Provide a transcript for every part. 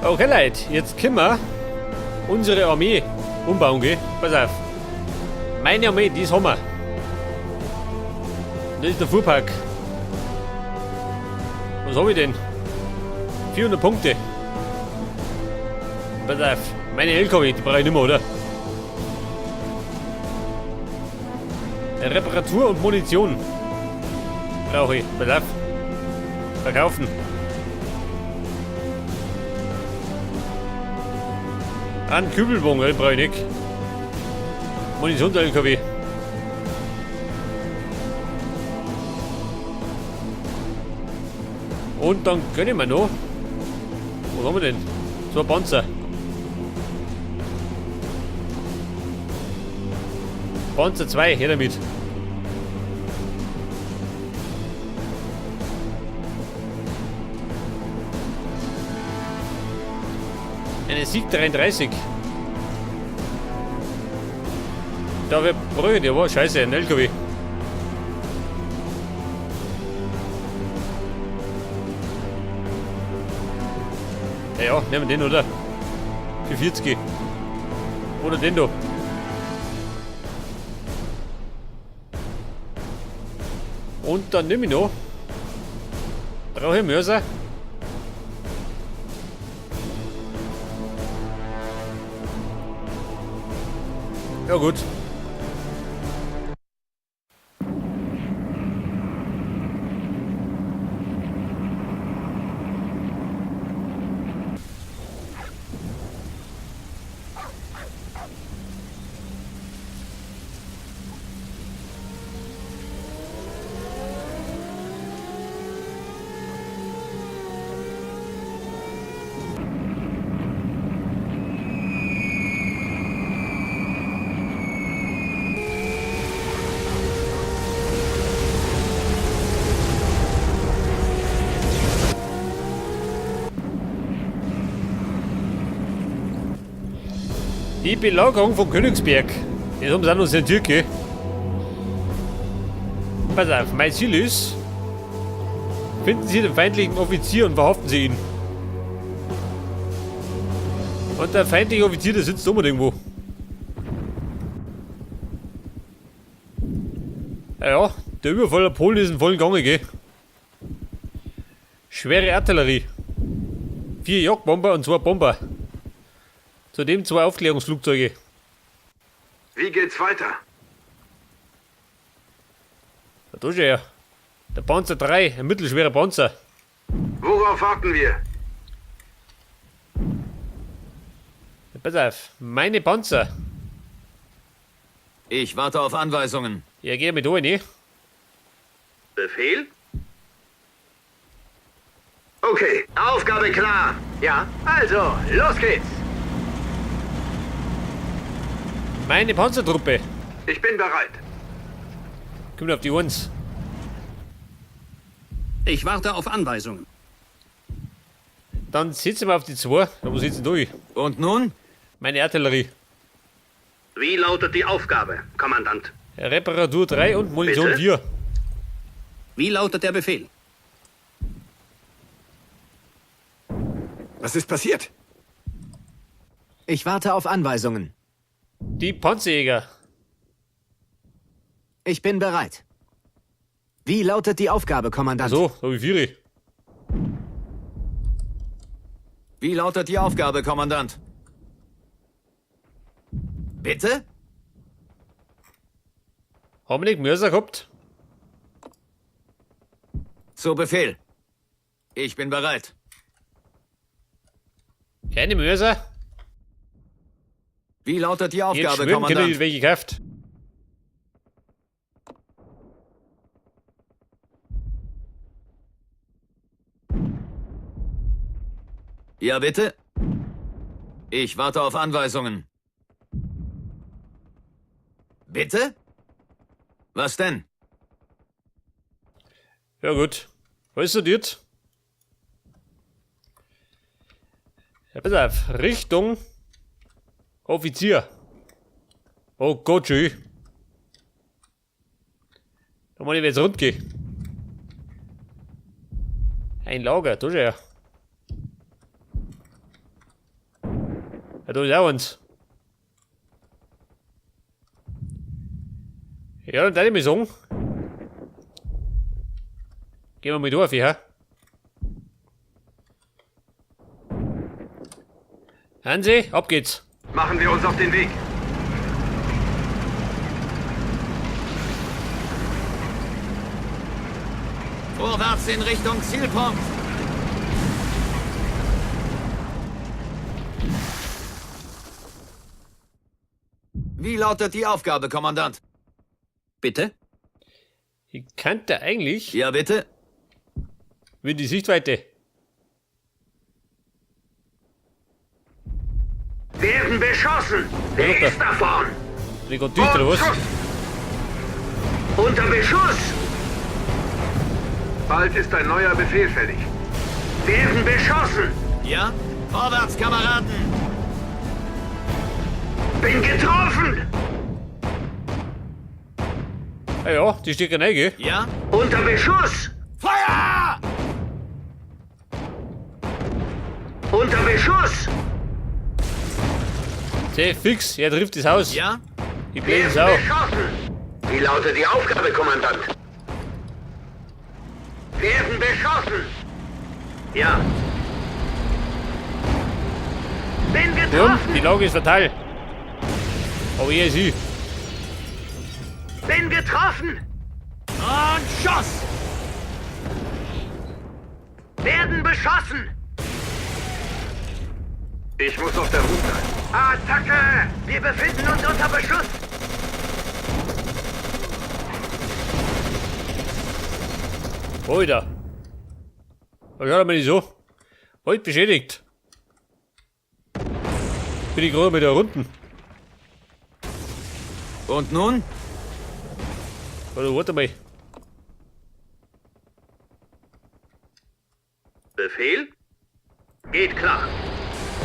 Okay, Leute, jetzt können wir unsere Armee umbauen, gell? Pass auf. Meine Armee, die ist Hammer. Das ist der Fuhrpark. Was habe ich denn? 400 Punkte. Pass auf, meine LKW, die brauche ich nicht mehr, oder? Reparatur und Munition brauche ich. Pass auf. Verkaufen. Einen Kübelwagen, den brauche ich nicht. Munitions-LKW. Und dann gönnen wir noch. Was haben wir denn? So ein Panzer. Panzer 2, her damit. Eine Sieg 33. Da wir brühen, ja war scheiße, ein LKW. Ja, ja, nehmen wir den, oder? Für 40. Oder den da. Und dann nehme ich noch. Brauche ich Mörser? Ja gut. Die Belagerung von Königsberg. Das haben sie auch noch in Türkei. Pass auf, mein Ziel ist, finden Sie den feindlichen Offizier und verhaften Sie ihn. Und der feindliche Offizier, der sitzt oben irgendwo. Ja, ja, der Überfall der Polen ist in vollen Gange, gell? Schwere Artillerie. 4 Jagdbomber und 2 Bomber. Zudem 2 Aufklärungsflugzeuge. Wie geht's weiter? Da ist er ja. Der Panzer 3, ein mittelschwerer Panzer. Worauf warten wir? Ja, pass auf, meine Panzer. Ich warte auf Anweisungen. Ja, geh mit rein, ne? Befehl? Okay, Aufgabe klar. Ja, also, los geht's. Meine Panzertruppe. Ich bin bereit. Kommt auf die 1. Ich warte auf Anweisungen. Dann setzen wir auf die 2. Ja, wo sitzen durch? Und nun? Meine Artillerie. Wie lautet die Aufgabe, Kommandant? Reparatur 3 und Munition Bitte? 4. Wie lautet der Befehl? Was ist passiert? Ich warte auf Anweisungen. Die Panzerjäger. Ich bin bereit. Wie lautet die Aufgabe, Kommandant? So, hab ich 4. Wie lautet die Aufgabe, Kommandant? Bitte? Haben wir nicht Mörser gehabt? Zu Befehl. Ich bin bereit. Keine Mörser? Wie lautet die Jetzt Aufgabe, schwören können, Kommandant? welche gekauft. Ja, bitte? Ich warte auf Anweisungen. Bitte? Was denn? Ja gut. Was ist denn jetzt? Ja, pass auf. Richtung Offizier. Oh Gott, schön. Da muss ich jetzt rundgehen. Ein Lager, da ist er. Ja, da ist auch eins. Ja, dann darf ich mal sagen. Gehen wir mal da auf, ja. Hansi, ab geht's. Machen wir uns auf den Weg. Vorwärts in Richtung Zielpunkt. Wie lautet die Aufgabe, Kommandant? Bitte? Ich kannte eigentlich, Ja, bitte. wie die Sichtweite. Werden beschossen. Wer Ja, ist da vorn? Die geht dicht, oder was? Schuss. Unter Beschuss. Bald ist ein neuer Befehl fällig. Werden beschossen. Ja? Vorwärts, Kameraden! Bin getroffen. Ja, ja, die steht rein, gell? Ja? Unter Beschuss. Feuer! Unter Beschuss. Sehr fix, er trifft das Haus. Ja? Die blöde Werden Sau. beschossen. Wie lautet die Aufgabe, Kommandant? Werden beschossen. Ja. Bin Warum? getroffen. Die Lage ist fatal. Aber er ist ich. Bin getroffen. Und Schuss! Werden beschossen. Ich muss auf der Hut sein. Attacke! Wir befinden uns unter Beschuss. Alter. Da schaut mir nicht so. Halt beschädigt. Bin ich gerade mit der Runden. Und nun? Warte, warte mal. Befehl? Geht klar.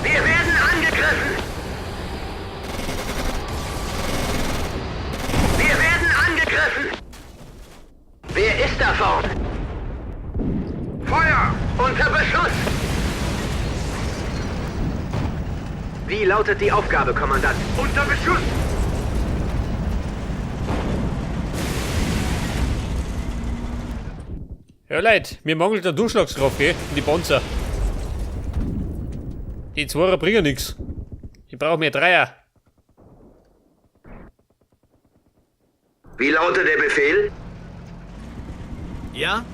Wir werden angegriffen! Wir werden angegriffen! Wer ist da vorn? Feuer! Unter Beschuss! Wie lautet die Aufgabe, Kommandant? Unter Beschuss! Ja, Leute, mir mangelt der Durchschlagskraft, gell? In die Panzer. Die Zweier bringen nix. Ich brauche mehr Dreier. Wie lautet der Befehl? Ja?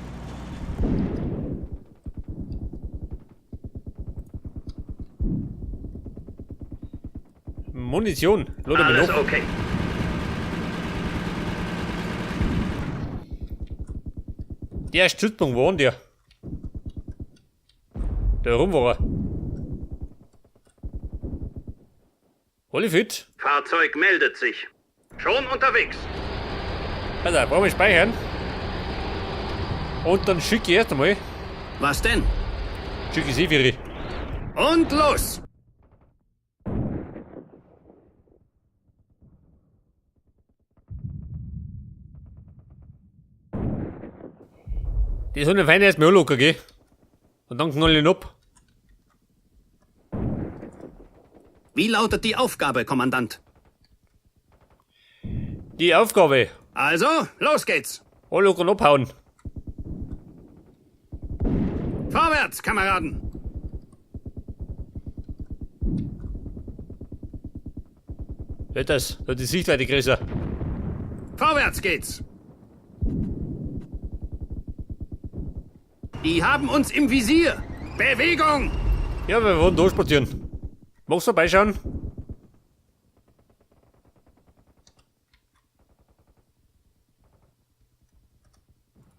Munition. Lade mir Alles noch. okay. Der Stützpunkt, wo war denn der? Da rum war er. Alle fit. Fahrzeug meldet sich. Schon unterwegs. Also, brauchen wir speichern. Und dann schicke ich erst einmal. Was denn? Schicke ich sie für Und los! Die sollen den Feind erstmal anlocken, gell? Und dann knall ich ihn ab. Wie lautet die Aufgabe, Kommandant? Die Aufgabe. Also, los geht's! Anlocken und abhauen. Vorwärts, Kameraden! Hört das? Da hat die Sichtweite größer. Vorwärts geht's! Die haben uns im Visier! Bewegung! Ja, wir wollen durchspazieren. Magst du vorbeischauen?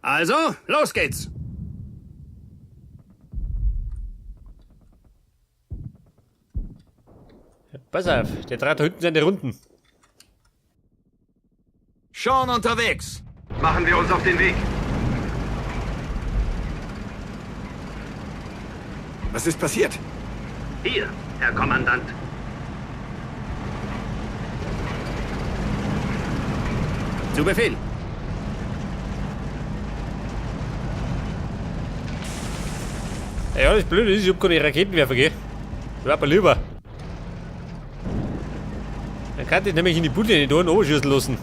Also, los geht's! Pass auf, der dreht da hinten seine Runden. Schon unterwegs. Machen wir uns auf den Weg. Was ist passiert? Hier, Herr Kommandant. Zu Befehl! Ja, das Blöde ist, ich hab keine Raketenwerfer, gell? Wär aber lieber. Kann ich nämlich in die Bude nicht tun, schießen lassen.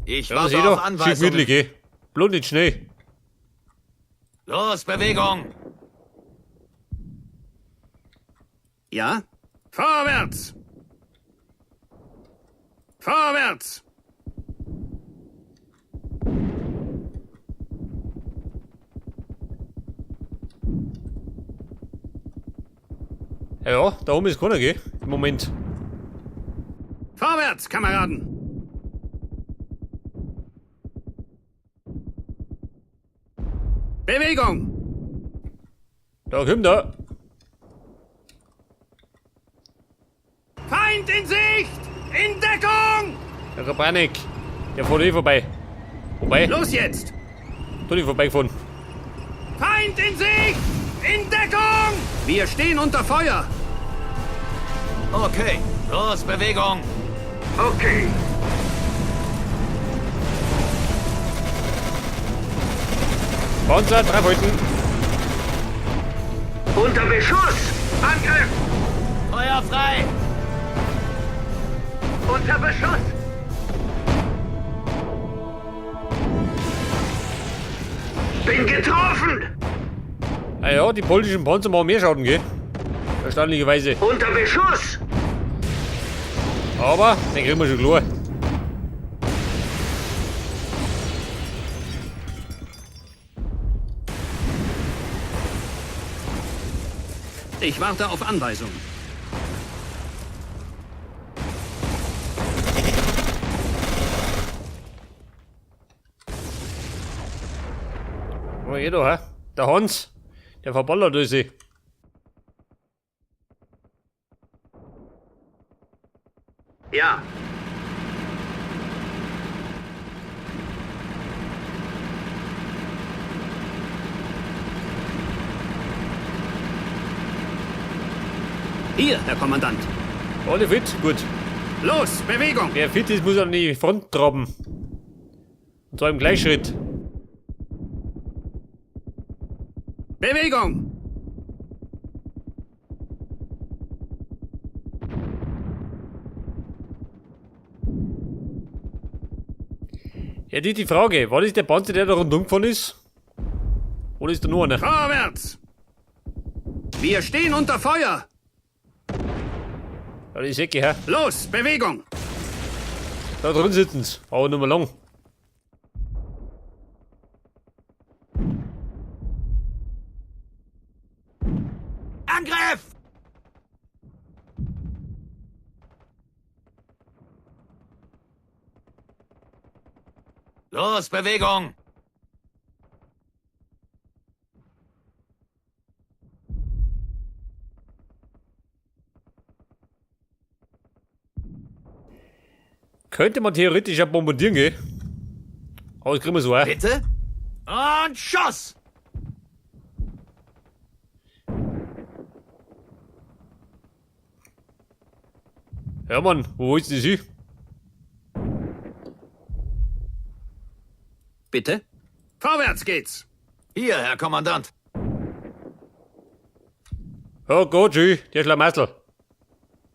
Ich Ja, warte sieh auf doch, schön Anweisungen. gemütlich, eh. Bloß nicht schnell. Los, Bewegung! Ja? Vorwärts! Vorwärts! Ja, da oben ist keiner, gell? Im Moment. Vorwärts, Kameraden! Bewegung! Da kommt er. Feind in Sicht! In Deckung! Der Panik. Der fährt eh vorbei. Wobei, Los jetzt! da nicht vorbeigefahren. Feind in Sicht! In Deckung! Wir stehen unter Feuer! Okay, los, Bewegung! Okay. Panzer, draufhalten. Unter Beschuss! Angriff! Feuer frei! Unter Beschuss! Bin getroffen! Ah ja, die polnischen Panzer machen mehr Schaden, gell? Erstaunlicherweise. Unter Beschuss! Aber den kriegen wir schon klar. Ich warte auf Anweisungen. Oh, eh da, hä? Der Hans, der verballert uns. Ja. Hier, Herr Kommandant. Alle fit? Gut. Los, Bewegung! Wer fit ist, muss an die Front traben. Und zwar im Gleichschritt. Bewegung! Ja, die Frage, war das der Panzer, der da rundum gefahren ist? Oder ist da nur einer? Vorwärts! Wir stehen unter Feuer! Ja, das ist Ecke, hä? Los, Bewegung! Da drin sitzen's, aber nur mal lang. Angriff! Los, Bewegung! Könnte man theoretisch auch bombardieren, gell? Aber das kriegen wir so auch. Bitte? Und Schuss! Ja, Mann, wo willst du denn hin? Bitte? Vorwärts geht's! Hier, Herr Kommandant. Ja, Gott, schön, der Schlamassel.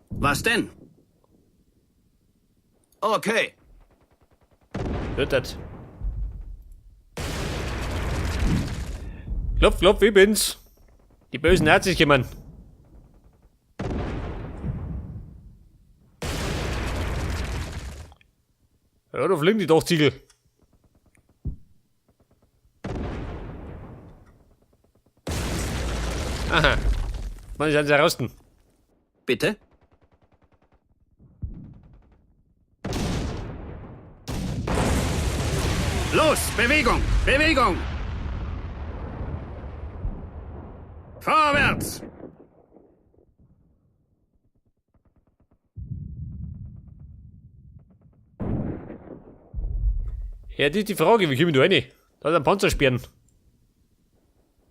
Was denn? Okay. Hört das. Klopf, klopf, ich bin's. Die bösen Nazis kommen. Ja, da fliegen die Dachziegel. Aha. Man, sind sie raus. Bitte? Los, Bewegung! Bewegung! Vorwärts! Ja, die ist die Frage, wie komme ich da rein? Da ist ein Panzersperren.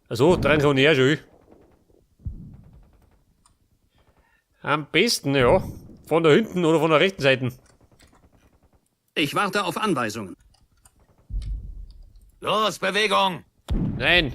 Also, dran kann ich auch schon. Am besten, ja. Von da hinten oder von der rechten Seite. Ich warte auf Anweisungen. Los, Bewegung! Nein,